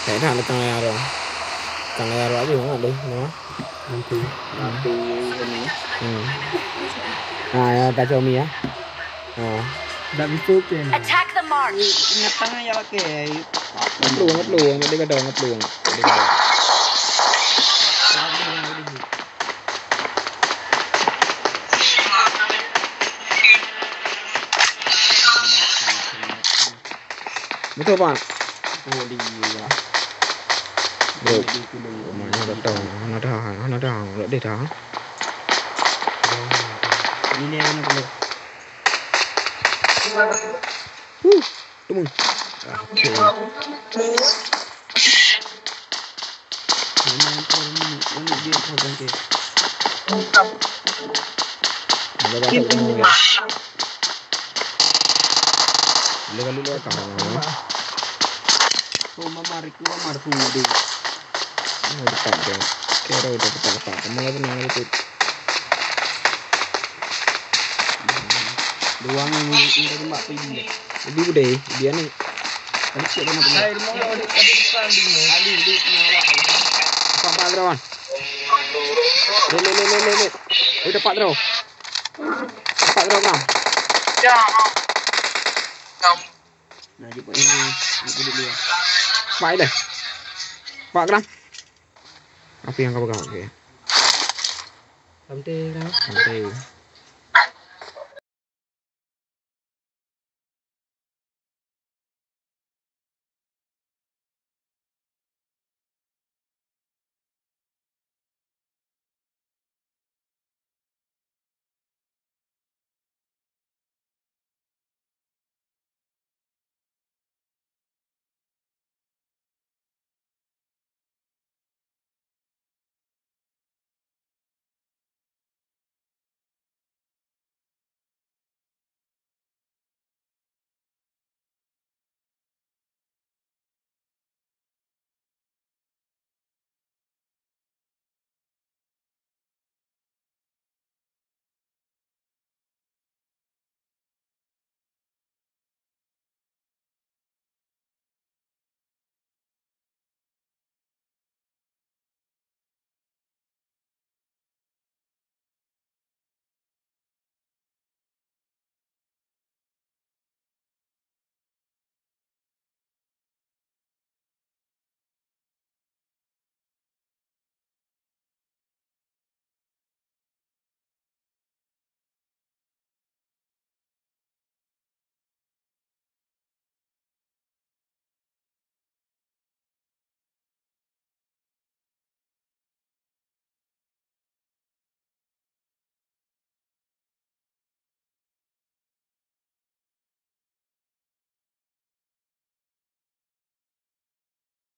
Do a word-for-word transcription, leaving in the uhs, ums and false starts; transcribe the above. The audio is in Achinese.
Hai dah lekang layar. Lekang layar awak juga deh, no. Nanti. Nanti ini. Hmm. Nah, ya, tak cumi ya. Oh. Dah bisa tu. Attack the mark. Ingat tangan ya pakai. Nggak perlu, nggak perlu, nggak ada kata, nggak perlu. Nggak ada kata. Betul, Pak. Oh, di ya. Bro. Di kulit. Mana ada tahu, mana ada, mana ada, mana ada dah. Ini dia mana kulit. Huh, teman. Oke. Mana yang turun ni? Mana dia turun ke? Ada batuk semua ya. Boleh kali luar kau. Oh, mama riku, mama riku deh. Oh, dekat dia. Kira udah dekat, dekat. Kamu lagi nang itu. Dua ni, ini tembak pergi dia. Lebih gede, dia ni. Tadi siap kena pergi. Hai, rumah orang ada, ada depan dia. Ali, Ali, ni awak. Empat, empat, bro. Le, le, le, le, le, le. Oi, dapat, bro. Dapat, bro, bang. Ya. Nah, jumpa ini. Ini dulu ya. Empat dah. Empat, bro. Apa yang kau pegang? Okey. Santai, bro. Santai.